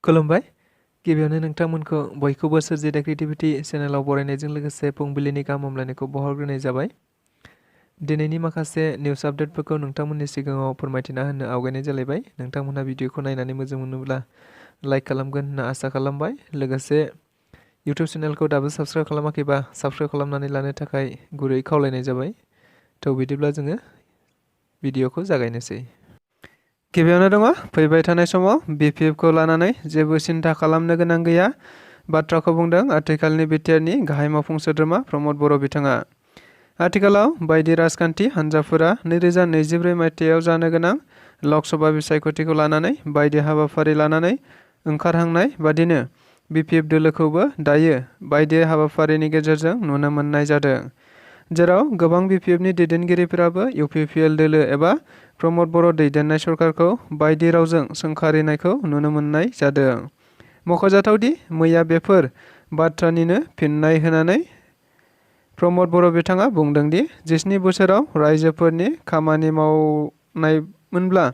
खुलुमबाय। गिबियावनो नोंथांमोनखौ बयखौबो सोरजिदा क्रिएटिभिटी चेनेलाव बरायनायजों लोगोसे फुंबिलिनि गाहाम हामलायनायखौ बावहरग्रोनाय जाबाय। दिनैनि माखासे निउस आपडेटफोरखौ नोंथांमोननि सिगाङाव फोरमायथिना होनो आवगायनाय जालायबाय। नोंथांमोनहा भिडिअखौ नायनानै मोजां मोनोब्ला लाइक खालामगोन होनना आसा खालामबाय। लोगोसे इउटिउब चेनेलखौ दाबो साबस्क्राइब खालामाखैबा साबस्क्राइब खालामनानै लानो थाखाय गुरै खावलायनाय जाबाय। थ' बिदिब्ला जोङो भिडिअखौ जागायनोसै। गिबियावनो दङ फैबाय थानाय समाव BPFखौ लानानै जेबो सिन्था खालामनो गोनां गैया बाथ्राखौ बुंदों आथिखालनि बिटिआरनि गाहाय मावफुं सोद्रोमा प्रमद बर' बिथाङा। आथिखालाव बायदि राजखान्थि हान्जाफोरा 2024 मायथाइयाव जानो गोनां लकसभा बिसायख'थिखौ लानानै बायदि हाबाफारि लानानै ओंखारहांनाय बादिनो BPF दोलोखौबो दायो बायदि हाबाफारिनि गेजेरजों नुनो मोननाय जादों। जेराव गोबां BPFनि दैदेनगिरिफोराबो UPPL दोलो एबा प्रमद बर' दैदेननाय सरकारखौ बायदि रावजों सोंखारिनायखौ नुनो मोननाय जादों। मख'जाथावदि मैया बेफोर बाथ्रानिनो फिननाय होनानै प्रमद बर' बिथाङा बुंदोंदि 17 बोसोराव रायजोफोरनि खामानि मावनायमोनब्ला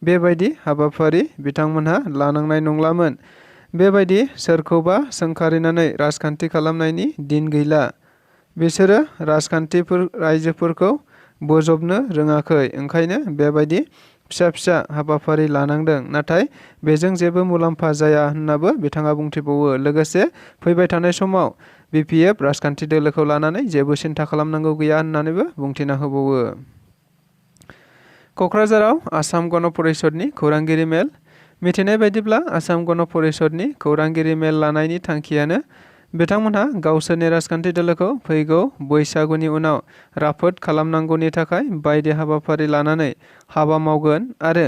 बेबायदि हाबाफारि बिथांमोनहा लानांनाय नंलामोन। बेबायदि सोरखौबा सोंखारिनानै राजखान्थि खालामनायनि दिन गैला। बिसोरो रायजोफोरखौ बोजबनो रोङाखै, ओंखायनो बेबायदि फिसा फिसा हाबाफारि लानांदों। नाथाय बेजों जेबो मुलाम्फा जाया होननाबो बिथाङा बुंथिबावो। लोगोसे फैबाय थानाय समाव BPF राजखान्थि दोलोखौ लानानै जेबो सिन्था खालामनांगौ गैया होननानैबो बुंथिना होबावो। क'क्राझाराव आसाम गण परिषदनि खौरांगिरि मेल। मिथिनाय बायदिब्ला आसाम गण परिषदनि खौरांगिरि मेल लानायनि थांखियानो बिथांमोनहा गावसोरनि राजखान्थि दोलोखौ फैगौ बैसागुनि उनाव राफोद खालामनांगौनि थाखाय बायदि हाबाफारि लानानै हाबा मावगोन आरो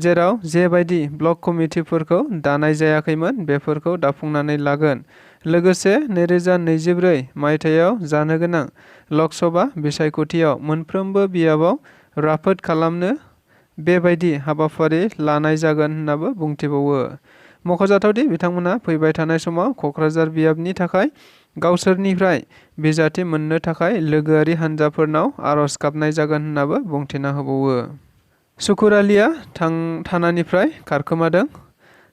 जेराव जेबायदि ब्लक कमिटिफोरखौ दानाय जायाखैमोन बेफोरखौ दाफुंनानै लागोन। लोगोसे 2024 मायथाइयाव जानो गोनां लकसभा बिसायख'थियाव मोनफ्रोमबो बियाबाव राफोद खालामनो बेबायदि हाबाफारि लानाय जागोन होननाबो बुंथिबावो। मख'जाथावदि बिथांमोनहा फैबाय थानाय समाव क'क्राझार बियाबनि थाखाय गावसोरनिफ्राय बिजाथि मोननो थाखाय लोगोआरि हान्जाफोरनाव आर'ज गाबनाय जागोन होननाबो बुंथिना होबावो। सुकुर आलीआ थानानिफ्राय खारखोमादों।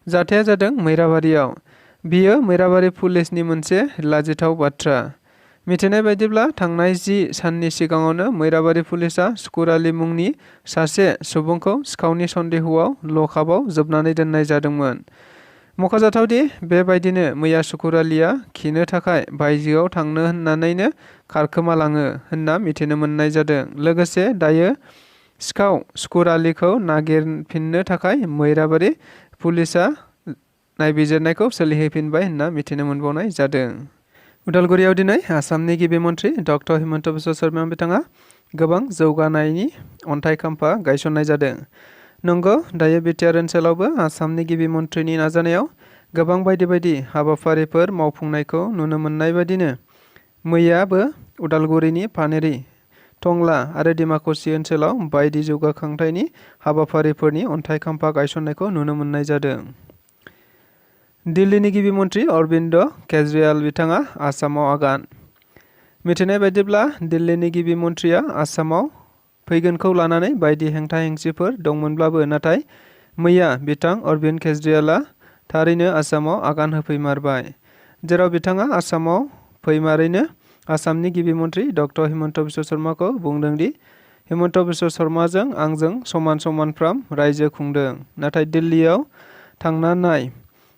जाथाया जादों मैराबारियाव। बियो मैराबारि पुलिसनि मोनसे लाजिथाव बाथ्रा। मिथिनाय बायदिब्ला थांनाय 10 साननि सिगाङावनो मैराबारि पुलिसआ सुकुर आली मुंनि सासे सुबुंखौ सिखावनि सन्देहआव लकआपआव जोबनानै दोननाय जादोंमोन। मख'जाथावदि बेबायदिनो मैया सुकुर आलीआ खिनो थाखाय बायजोआव थांनो होननानैनो खारखोमालाङो होनना मिथिनो मोननाय जादों। लोगोसे दायो सिखाव सुकुर आलीखौ नागिरफिननो थाखाय मैराबारि पुलिसआ नायबिजिरनायखौ सोलिहोफिनबाय होनना मिथिनो मोनबावनाय जादों। उदालगुरियाव दिनै आसामनि गिबि मन्थ्रि डक्टर हिमन्त बिश्व शर्मा बिथाङा गोबां जौगानायनि अन्थाइ खाम्फा गायसननाय जादों। नंगौ, दायो बिटिआर ओनसोलावबो आसामनि गिबि मन्थ्रिनि नाजानायाव गोबां बायदि हाबाफारिफोर मावफुंनायखौ नुनो मोननाय बादिनो मैयाबो उदालगुरिनि पानेरि, टंला आरो डिमाकुसि ओनसोलाव बायदि जौगाखांथायनि हाबाफारिफोरनि अन्थाइ खाम्फा गायसननायखौ नुनो मोननाय जादों। दिल्लीनि गिबि मन्थ्रि अरबिन्द केजरीवाल बिथाङा आसामाव आगान। मिथिनाय बायदिब्ला दिल्लीनि गिबि मन्थ्रिया आसामाव फैगोनखौ लानानै बायदि हेंथा हेंसिफोर दंमोनब्लाबो नाथाय मैया बिथां अरबिन्द केजरीवालआ थारैनो आसामाव आगान होफैमारबाय। जेराव बिथाङा आसामाव फैमारैनो आसामनि गिबि मन्थ्रि डक्टर हिमन्त बिश्व शर्माखौ बुंदोंदि हिमन्त बिश्व शर्माजों आंजों समान समानफ्राम रायजो खुंदों। नाथाय दिल्लीयाव थांना नाय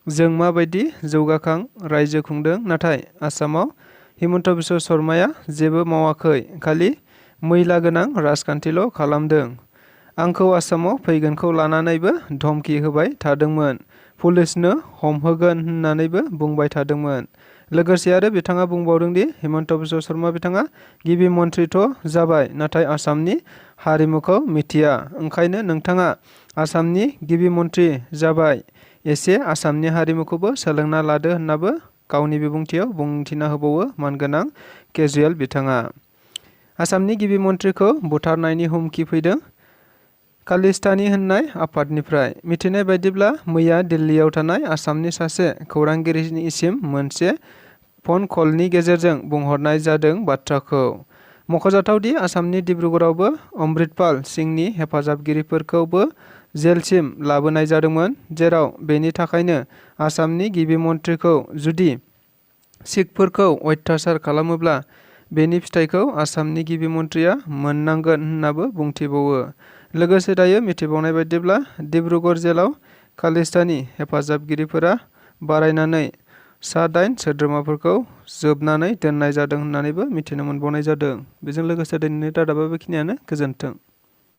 जों माबायदि जौगाखां रायजो खुंदों। नाथाय आसामाव हिमन्त बिश्व शर्माया जेबो मावाखै, खालि मैला गोनां राजखान्थिल' खालामदों। आंखौ आसामाव फैगोनखौ लानानैबो धमकि होबाय थादोंमोन, पुलिसनो हमहोगोन होननानैबो बुंबाय थादोंमोन। लोगोसे आरो बिथाङा बुंबावदोंदि हिमन्त बिश्व शर्मा बिथाङा गिबि मन्थ्रिथ' जाबाय, नाथाय आसामनि हारिमुखौ मिथिया। ओंखायनो नोंथाङा आसामनि गिबि मन्थ्रि जाबाय, एसे आसामनि हारिमुखौबो सोलोंना लादो होननाबो गावनि बिबुंथियाव बुंथिना होबावो मानगोनां केजरीवाल बिथाङा। आसामनि गिबि मन्थ्रिखौ बुथारनायनि हुमखि फैदों खालिस्तानी होननाय आफादनिफ्राय। मिथिनाय बायदिब्ला मैया दिल्लीयाव थानाय आसामनि सासे खौरांगिरिनिसिम मोनसे फन कलनि गेजेरजों बुंहरनाय जादों बाथ्राखौ। मख'जाथावदि आसामनि डिब्रुगड़आवबो अमृतपाल सिंहनि हेफाजाबगिरिफोरखौबो जेलसिम लाबोनाय जादोंमोन, जेराव बेनि थाखायनो आसामनि गिबि मन्थ्रिखौ जुदि सिखफोरखौ अत्याचार खालामोब्ला बेनि फिथाइखौ आसामनि गिबि मन्थ्रिया मोननांगोन होननाबो बुंथिबावो। लोगोसे दायो मिथिबावनाय बायदिब्ला डिब्रुगड़ जेलाव खालिस्तानी हेफाजाबगिरिफोरा बारायनानै सा 8 सोद्रोमाफोरखौ जोबनानै दोननाय जादों होननानैबो मिथिनो मोनबावनाय जादों। बेजों लोगोसे दिनैनि रादाबा बेखिनियानो। गोजोन्थों।